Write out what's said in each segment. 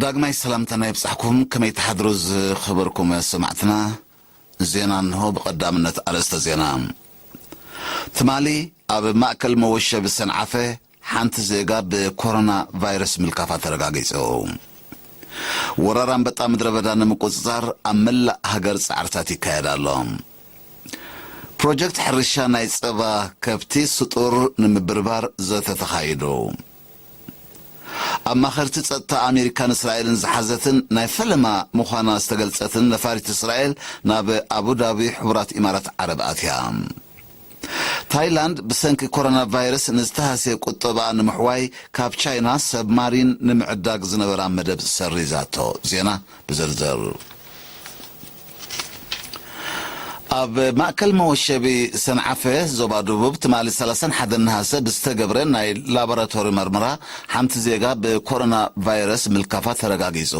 ዳግማይ ሰላምታና ይብጻሕኩም። ከመይ ትሓድሩ ዝኸበርኩም ሰማዕትና? ዜና እንሆ። ብቐዳምነት ኣርእስተ ዜና። ትማሊ ኣብ ማእከል መወሸቢ ሰንዓፈ ሓንቲ ዜጋ ብኮሮና ቫይረስ ምልካፋ ተረጋጊጹ። ወራር ኣንበጣ ምድረ በዳ ንምቁጽጻር ኣብ መላእ ሃገር ጻዕርታት ይካየድ ኣሎ። ፕሮጀክት ሕርሻ ናይ ጸባ ከብቲ ስጡር ንምብርባር ዘተ ተኻይዱ። ኣማኸርቲ ጸጥታ ኣሜሪካን እስራኤልን ዝሓዘትን ናይ ፈለማ ምዃና ዝተገልጸትን ነፋሪት እስራኤል ናብ ኣቡዳቢ ሕቡራት ኢማራት ዓረብ ኣትያ። ታይላንድ ብሰንኪ ኮሮና ቫይረስ ንዝተሃስየ ቁጠባኣ ንምሕዋይ ካብ ቻይና ሰብማሪን ንምዕዳግ ዝነበራ መደብ ሰሪዛቶ። ዜና ብዝርዝር። ኣብ ማእከል መወሸቢ ሰንዓፈ ዞባ ደቡብ ትማሊ ሰላሳን ሓደን ነሃሰ ብዝተገብረ ናይ ላቦራቶሪ መርመራ ሓንቲ ዜጋ ብኮሮና ቫይረስ ምልካፋ ተረጋጊጹ።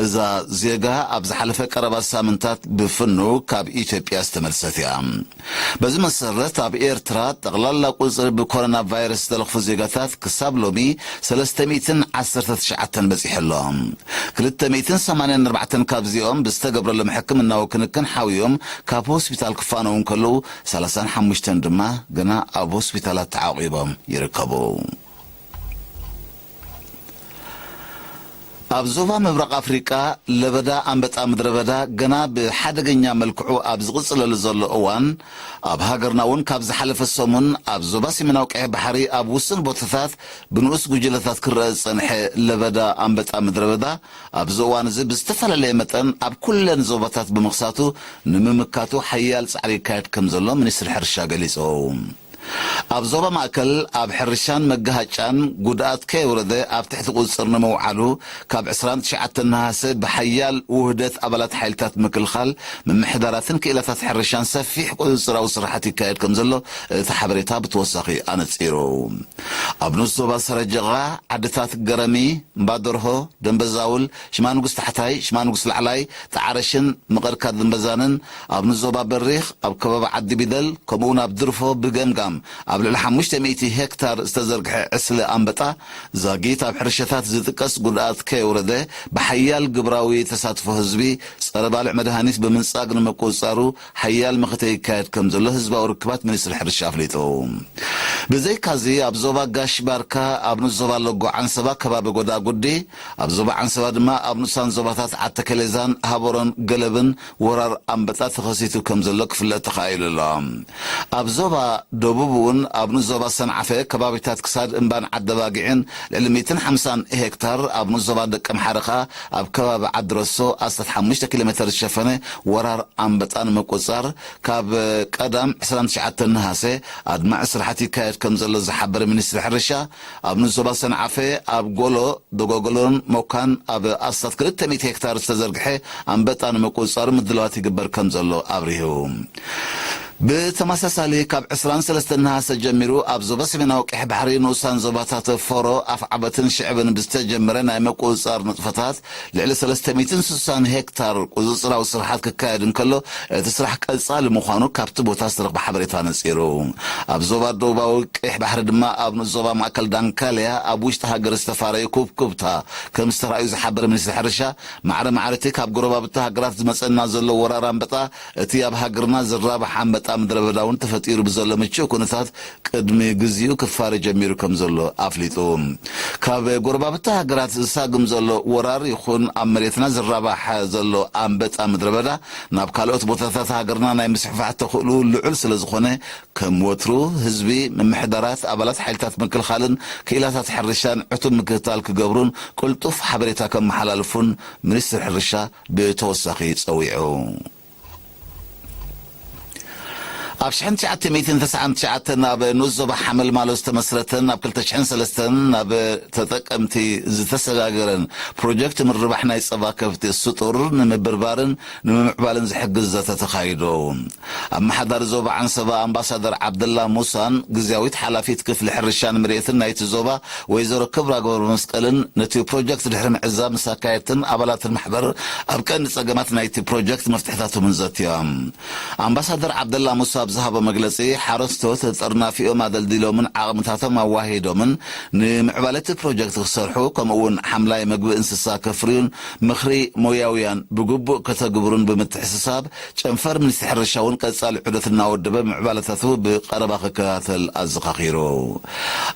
እዛ ዜጋ ኣብ ዝሓለፈ ቀረባ ሳምንታት ብፍኑ ካብ ኢትዮጵያ ዝተመልሰት እያ። በዚ መሰረት ኣብ ኤርትራ ጠቕላላ ቁጽሪ ብኮሮና ቫይረስ ዝተለኽፉ ዜጋታት ክሳብ ሎሚ ሰለስተ ሚእትን ዓሰርተ ትሽዓተን በጺሑ ኣሎ። ክልተ ሚእትን ሰማንያን ኣርባዕተን ካብዚኦም ብዝተገብረሎም ሕክምናዊ ክንክን ሓውዮም ካብ ሆስፒታል ክፋነዉ እንከለዉ፣ ሰላሳን ሓሙሽተን ድማ ገና ኣብ ሆስፒታላት ተዓቂቦም ይርከቡ። ኣብ ዞባ ምብራቕ ኣፍሪቃ ለበዳ ኣንበጣ ምድረ በዳ ገና ብሓደገኛ መልክዑ ኣብ ዝቕጽለሉ ዘሎ እዋን፣ ኣብ ሃገርና እውን ካብ ዝሓለፈ ሰሙን ኣብ ዞባ ሰሜናዊ ቀይሕ ባሕሪ ኣብ ውሱን ቦታታት ብንኡስ ጉጅለታት ክረአ ዝጸንሐ ለበዳ ኣንበጣ ምድረ በዳ ኣብዚ እዋን እዚ ብዝተፈላለየ መጠን ኣብ ኩለን ዞባታት ብምኽሳቱ ንምምካቱ ሓያል ጻዕሪ ይካየድ ከም ዘሎ ሚኒስትሪ ሕርሻ ገሊጹ። ኣብ ዞባ ማእከል ኣብ ሕርሻን መጋሃጫን ጉድኣት ከየውረደ ኣብ ትሕቲ ቁጽጽር ንምውዓሉ ካብ ዕስራን ትሽዓተን ነሃሰ ብሓያል ውህደት ኣባላት ሓይልታት ምክልኻል፣ ምምሕዳራትን ክኢላታት ሕርሻን ሰፊሕ ቁጽጽራዊ ስራሓት ይካየድ ከም ዘሎ እቲ ሓበሬታ ብተወሳኺ ኣነጺሩ። ኣብ ንኡስ ዞባ ሰረጀቓ፣ ዓድታት ገረሚ፣ እምባደርሆ፣ ደንበዛውል፣ ሽማንጉስ ታሕታይ፣ ሽማንጉስ ላዕላይ፣ ጣዕረሽን ምቐርካ ድንበዛንን፣ ኣብ ንዞባ በሪኽ፣ ኣብ ከባቢ ዓዲ ቢደል፣ ከምኡውን ኣብ ድርፎ ብገምጋም ኣብ ልዕሊ ሓሙሽተ ሚእቲ ሄክታር ዝተዘርግሐ ዕስለ ኣንበጣ ዛጊት ኣብ ሕርሻታት ዝጥቀስ ጉድኣት ከየውረደ ብሓያል ግብራዊ ተሳትፎ ህዝቢ ጸረ ባልዕ መድሃኒት ብምንጻግ ንምቁጽጻሩ ሓያል መኸተ ይካየድ ከም ዘሎ ህዝባዊ ርክባት ሚኒስትሪ ሕርሻ ኣፍሊጡ። ብዘይካዚ ኣብ ዞባ ጋሽ ባርካ፣ ኣብ ንኡስ ዞባ ለጎ ዓንሰባ ከባቢ ጎዳጉዲ፣ ኣብ ዞባ ዓንሰባ ድማ ኣብ ንኡሳን ዞባታት ዓተከሌዛን ሃበሮን ገለብን ወራር ኣንበጣ ተኸሲቱ ከም ዘሎ ክፍለጥ ተኻኢሉ ኣሎ። ኣብ ዞባ ደቡብ እውን ኣብ ንኡስ ዞባ ሰንዓፈ ከባቢታት ክሳድ እምባን ዓደባጊዕን ልዕሊ ሚእትን ሓምሳን ሄክታር፣ ኣብ ንኡስ ዞባ ደቀምሓረ ኸኣ ኣብ ከባቢ ዓዲ ረሶ ኣስታት ሓሙሽተ ኪሎ ሜተር ዝሸፈነ ወራር ኣንበጣ ንምቁጽጻር ካብ ቀዳም ዕስራን ትሽዓተን ነሃሰ ኣድማዒ ስራሓት ይካየድ ከም ዘሎ ዝሓበረ ሚኒስትሪ ሕርሻ፣ ኣብ ንኡስ ዞባ ሰንዓፈ ኣብ ጎሎ፣ ደጎጎሎን ሞካን ኣብ ኣስታት ክልተ ሚእቲ ሄክታር ዝተዘርግሐ ኣንበጣ ንምቁጽጻሩ ምድላዋት ይግበር ከም ዘሎ ኣብሪሁ። ብተመሳሳሊ ካብ ዕስራን ሰለስተን ነሃሰ ጀሚሩ ኣብ ዞባ ሰሜናዊ ቀይሕ ባሕሪ ንኡሳን ዞባታት ፎሮ፣ ኣፍዓበትን ሽዕብን ብዝተጀመረ ናይ ምቁጽጻር ንጥፈታት ልዕሊ ሰለስተ ሚእትን ስሳን ሄክታር ቁጽጽራዊ ስራሓት ክካየድ እንከሎ፣ እቲ ስራሕ ቀጻሊ ምዃኑ ካብቲ ቦታ ዝተረኽበ ሓበሬታ ነጺሩ። ኣብ ዞባ ደቡባዊ ቀይሕ ባሕሪ ድማ ኣብ ንኡስ ዞባ ማእከል ዳንካልያ ኣብ ውሽጢ ሃገር ዝተፋረዩ ኩብኩብታ ከም ዝተራእዩ ዝሓበረ ሚኒስትሪ ሕርሻ፣ ማዕረ ማዕረ እቲ ካብ ጎረባብቲ ሃገራት ዝመጸና ዘሎ ወራር ኣንበጣ፣ እቲ ኣብ ሃገርና ዝራባሕ ኣንበጣ ምድረ በዳ እውን ተፈጢሩ ብዘሎ ምቹእ ኩነታት ቅድሚ ግዚኡ ክፋረ ጀሚሩ ከም ዘሎ ኣፍሊጡ። ካብ ጎረባብቲ ሃገራት ዝሳግም ዘሎ ወራር ይኹን ኣብ መሬትና ዝራባሕ ዘሎ ኣንበጣ ምድረ በዳ ናብ ካልኦት ቦታታት ሃገርና ናይ ምስሕፋሕ ተኽእሉ ልዑል ስለ ዝኾነ፣ ከም ወትሩ ህዝቢ፣ ምምሕዳራት፣ ኣባላት ሓይልታት ምክልኻልን ክኢላታት ሕርሻን ዕቱብ ምክትታል ክገብሩን ቅልጡፍ ሓበሬታ ከመሓላልፉን ሚኒስትሪ ሕርሻ ብተወሳኺ ጸዊዑ። ኣብ ሽሕን ትሽዓተ ሚእትን ተስዓን ትሽዓተን ኣብ ንኡስ ዞባ ሓመልማሎ ዝተመስረተን ኣብ ክልተ ሽሕን ሰለስተን ናብ ተጠቀምቲ ዝተሰጋገረን ፕሮጀክት ምርባሕ ናይ ጸባ ከብቲ ስጡር ንምብርባርን ንምምዕባልን ዝሕግዝ ዘተ ተኻይዱ። ኣመሓዳሪ ዞባ ዓንሰባ ኣምባሳደር ዓብደላ ሙሳን ግዝያዊት ሓላፊት ክፍሊ ሕርሻን መሬትን ናይቲ ዞባ ወይዘሮ ክብራ ገብረ መስቀልን ነቲ ፕሮጀክት ድሕሪ ምዕዛብ ምስ ኣካየድትን ኣባላትን ማሕበር ኣብ ቀንዲ ጸገማት ናይቲ ፕሮጀክት መፍትሕታቶምን ዘትዮም። ኣምባሳደር ዓብደላ ሙሳ ብዝሃቦ መግለጺ፣ ሓረስቶት ጥርናፊኦም ኣደልዲሎምን ዓቕምታቶም ኣዋሂዶምን ንምዕባለ እቲ ፕሮጀክት ክሰርሑ፣ ከምኡ እውን ሓምላይ መግቢ እንስሳ ከፍርዩን ምኽሪ ሞያውያን ብግቡእ ከተግብሩን ብምትሕስሳብ፣ ጨንፈር ሚኒስትሪ ሕርሻ እውን ቀጻሊ ዑደት እናወደበ ምዕባለታቱ ብቐረባ ክከታተል ኣዘኻኺሩ።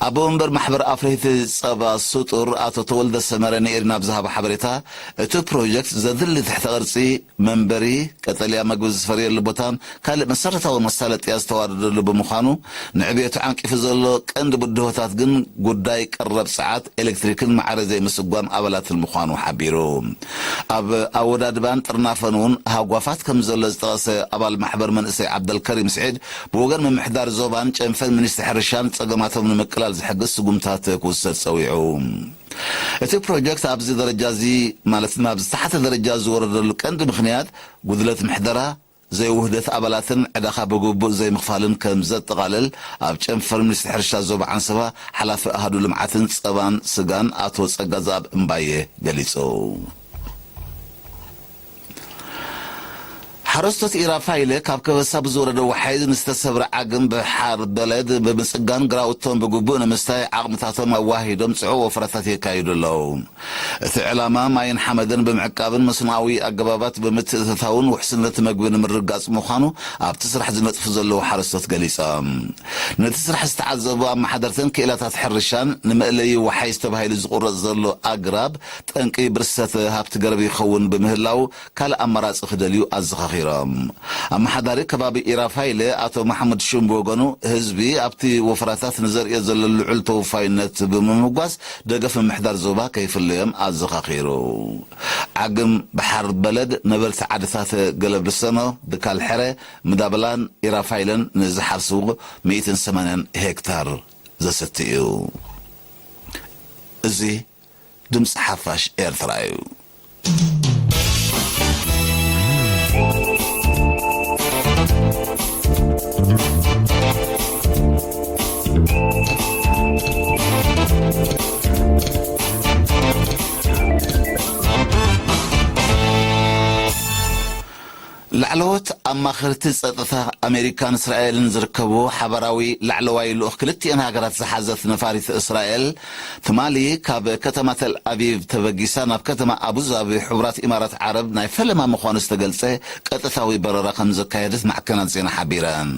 ኣቦ መንበር ማሕበር ኣፍረይቲ ጸባ ስጡር ኣቶ ተወልደ ሰመረ ንኤሪና ብዝሃቦ ሓበሬታ፣ እቲ ፕሮጀክት ዘድሊ ትሕተ ቅርጺ መንበሪ፣ ቀጠልያ መግቢ ዝፈርየሉ ቦታን ካልእ መሰረታዊ መሳለጥያ ዝተዋደደሉ ብምዃኑ፣ ንዕብየቱ ዓንቂፉ ዘሎ ቀንዲ ብድሆታት ግን ጉዳይ ቀረብ ጸዓት፣ ኤሌክትሪክን ማዕረ ዘይምስጓም ኣባላትን ምዃኑ ሓቢሩ። ኣብ ኣወዳድባን ጥርናፈን እውን ሃጓፋት ከም ዘሎ ዝጠቐሰ ኣባል ማሕበር መንእሰይ ዓብደልከሪም ስዒድ፣ ብወገን ምምሕዳር ዞባን ጨንፈር ሚኒስትሪ ሕርሻን ጸገማቶም ንምቅላል ዝሕግዝ ስጉምታት ክውሰድ ጸዊዑ። እቲ ፕሮጀክት ኣብዚ ደረጃ እዚ፣ ማለት ድማ ኣብ ዝተሓተ ደረጃ ዝወረደሉ ቀንዲ ምኽንያት፣ ጉድለት ምሕደራ፣ ዘይውህደት ኣባላትን ዕዳኻ ብግቡእ ዘይምኽፋልን ከም ዘጠቓልል፣ ኣብ ጨንፈር ሚኒስትሪ ሕርሻ ዞባ ዓንሰባ ሓላፊ ኣሃዱ ልምዓትን ጸባን ስጋን ኣቶ ጸጋዝኣብ እምባየ ገሊጹ። ሓረስቶት ኢራፋይለ ካብ ከበሳ ብዝወረደ ወሓይዝ ንዝተሰብረ ዓግም ብሓር በለድ ብምጽጋን፣ ግራውቶም ብግቡእ ንምስታይ ዓቕምታቶም ኣዋሂዶም ጽዑቕ ወፍራታት የካይዱ ኣለዉ። እቲ ዕላማ፣ ማይን ሓመድን ብምዕቃብን መስኖኣዊ ኣገባባት ብምትእትታውን ውሕስነት መግቢ ንምርግጋጽ ምዃኑ፣ ኣብቲ ስራሕ ዝነጥፉ ዘለዉ ሓረስቶት ገሊጾም። ነቲ ስራሕ ዝተዓዘቡ ኣመሓደርትን ክኢላታት ሕርሻን፣ ንመእለዪ ወሓይዝ ተባሂሉ ዝቑረጽ ዘሎ ኣግራብ፣ ጠንቂ ብርሰት ሃብቲ ገረብ ይኸውን ብምህላው፣ ካልእ ኣማራጺ ክደልዩ ኣዘኻኺሮም። ኣመሓዳሪ ከባቢ ኢራፋይለ ኣቶ መሓመድ ሹም ብወገኑ፣ ህዝቢ ኣብቲ ወፈራታት ንዘርእዮ ዘሎ ልዑል ተወፋይነት ብምምጓስ፣ ደገፍ ምምሕዳር ዞባ ከይፍለዮም ኣዘኻኺሩ። ዓግም ባሕር በለድ፣ ነበርቲ ዓድታት ገለብርሰኖ፣ ድካል ሕረ፣ ምዳበላን ኢራፋይለን ንዝሓርሱ ሚእትን ሰማንያን ሄክታር ዘሰቲ እዩ። እዚ ድምፂ ሓፋሽ ኤርትራ እዩ። ላዕለዎት ኣማኸርቲ ጸጥታ ኣሜሪካን እስራኤልን ዝርከብዎ ሓባራዊ ላዕለዋይ ልኡኽ ክልቲኤን ሃገራት ዝሓዘት ነፋሪት እስራኤል፣ ትማሊ ካብ ከተማ ተል ኣቪቭ ተበጊሳ ናብ ከተማ ኣቡዛቢ ሕቡራት ኢማራት ዓረብ ናይ ፈለማ ምዃኑ ዝተገልጸ ቀጥታዊ በረራ ከም ዘካየደት ማዕከናት ዜና ሓቢረን።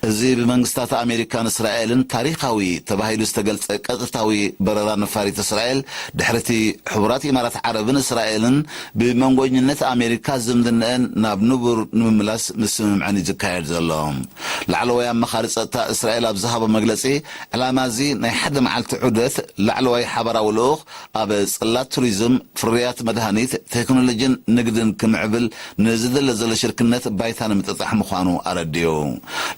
እዚ ብመንግስታት ኣሜሪካን እስራኤልን ታሪኻዊ ተባሂሉ ዝተገልጸ ቀጥታዊ በረራ ነፋሪት እስራኤል፣ ድሕሪቲ ሕቡራት ኢማራት ዓረብን እስራኤልን ብመንጎኝነት ኣሜሪካ ዝምድነአን ናብ ንቡር ንምምላስ ምስምምዐን እዩ ዝካየድ ዘሎ። ላዕለዋይ ኣማኻሪ ጸጥታ እስራኤል ኣብ ዝሃቦ መግለጺ፣ ዕላማ እዚ ናይ ሓደ መዓልቲ ዑደት ላዕለዋይ ሓባራዊ ልኡኽ ኣብ ጽላት ቱሪዝም፣ ፍርያት መድሃኒት፣ ቴክኖሎጂን ንግድን ክምዕብል ንዝድለ ዘሎ ሽርክነት ባይታ ንምጥጣሕ ምዃኑ ኣረዲኡ።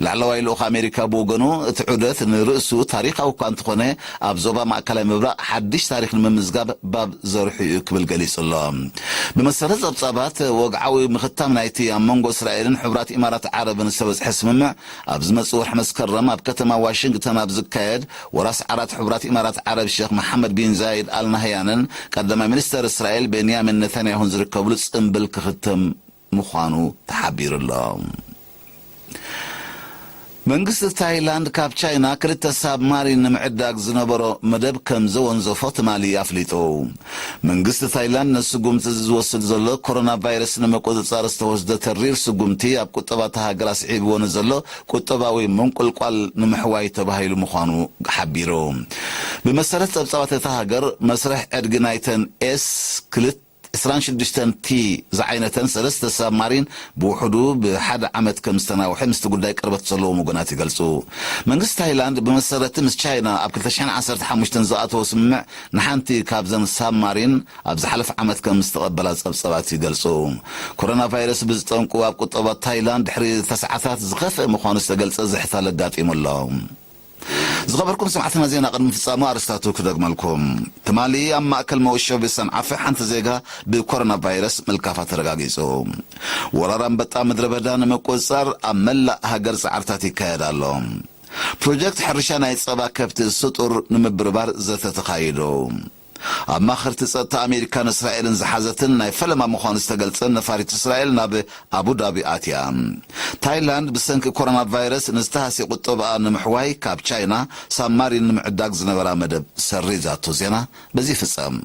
ላዕለዋይ ልኡኽ ኣሜሪካ ብወገኑ፣ እቲ ዑደት ንርእሱ ታሪኻዊ እኳ እንተኾነ፣ ኣብ ዞባ ማእከላይ ምብራቕ ሓድሽ ታሪኽ ንምምዝጋብ ባብ ዘርሑ እዩ ክብል ገሊጹ ኣሎ። ብመሰረት ጸብጻባት፣ ወግዓዊ ምኽታም ናይቲ ኣብ መንጎ እስራኤልን ሕቡራት ኢማራት ዓረብን ዝተበጽሐ ስምምዕ፣ ኣብ ዝመጽእ ወርሒ መስከረም ኣብ ከተማ ዋሽንግተን ኣብ ዝካየድ ወራስ ዓራት ሕቡራት ኢማራት ዓረብ ሼኽ መሓመድ ቢን ዛይድ ኣል ናህያንን ቀዳማይ ሚኒስተር እስራኤል ቤንያሚን ነታንያሁን ዝርከብሉ ጽምብል ክኽተም ምዃኑ ተሓቢሩ ኣሎ። መንግስቲ ታይላንድ ካብ ቻይና ክልተ ሳብማሪን ንምዕዳግ ዝነበሮ መደብ ከም ዘወንዘፎ ትማሊ ኣፍሊጡ። መንግስቲ ታይላንድ ነዚ ስጉምቲ እዚ ዝወስድ ዘሎ፣ ኮሮና ቫይረስ ንምቁጽጻር ዝተወስደ ተሪር ስጉምቲ ኣብ ቁጠባ እታ ሃገር ኣስዒብዎ ንዘሎ ቁጠባዊ ምንቁልቋል ንምሕዋይ ተባሂሉ ምዃኑ ሓቢሩ። ብመሰረት ጸብጻባት እታ ሃገር፣ መስርሕ ዕድጊ ናይተን ኤስ ክልተ ዕስራን ሽዱሽተን ቲ ዝዓይነተን ሰለስተ ሳብማሪን ብውሕዱ ብሓደ ዓመት ከም ዝተናውሐ ምስቲ ጉዳይ ቅርበት ዘለዎም ወገናት ይገልጹ። መንግስቲ ታይላንድ ብመሰረቲ ምስ ቻይና ኣብ ክልተ ሽሕን ዓሰርተ ሓሙሽተን ዝኣተወ ስምምዕ ንሓንቲ ካብዘን ሳብማሪን ኣብ ዝሓለፈ ዓመት ከም ዝተቐበላ ጸብጸባት ይገልጹ። ኮሮና ቫይረስ ብዝጠንቁ ኣብ ቁጠባ ታይላንድ ድሕሪ ተስዓታት ዝኸፍአ ምዃኑ ዝተገልጸ ዝሕታል ኣጋጢሙ ኣሎ። ዝኸበርኩም ሰማዕትና፣ ዜና ቅድሚ ፍጻሙ ኣርስታቱ ክደግመልኩም። ትማሊ ኣብ ማእከል መወሸቢ ሰንዓፈ ሓንቲ ዜጋ ብኮሮና ቫይረስ ምልካፋ ተረጋጊጹ። ወራር ኣንበጣ ምድረ በዳ ንምቁጽጻር ኣብ መላእ ሃገር ጻዕርታት ይካየድ ኣሎ። ፕሮጀክት ሕርሻ ናይ ጸባ ከብቲ ስጡር ንምብርባር ዘተ ተኻይዱ። ኣማኸርቲ ጸጥታ ኣሜሪካን እስራኤልን ዝሓዘትን ናይ ፈለማ ምዃኑ ዝተገልጸን ነፋሪት እስራኤል ናብ ኣቡዳቢ ኣትያ። ታይላንድ ብሰንኪ ኮሮና ቫይረስ ንዝተሃስየ ቁጠባኣ ንምሕዋይ ካብ ቻይና ሳብማሪን ንምዕዳግ ዝነበራ መደብ ሰሪዛቶ። ዜና በዚ ይፍጸም።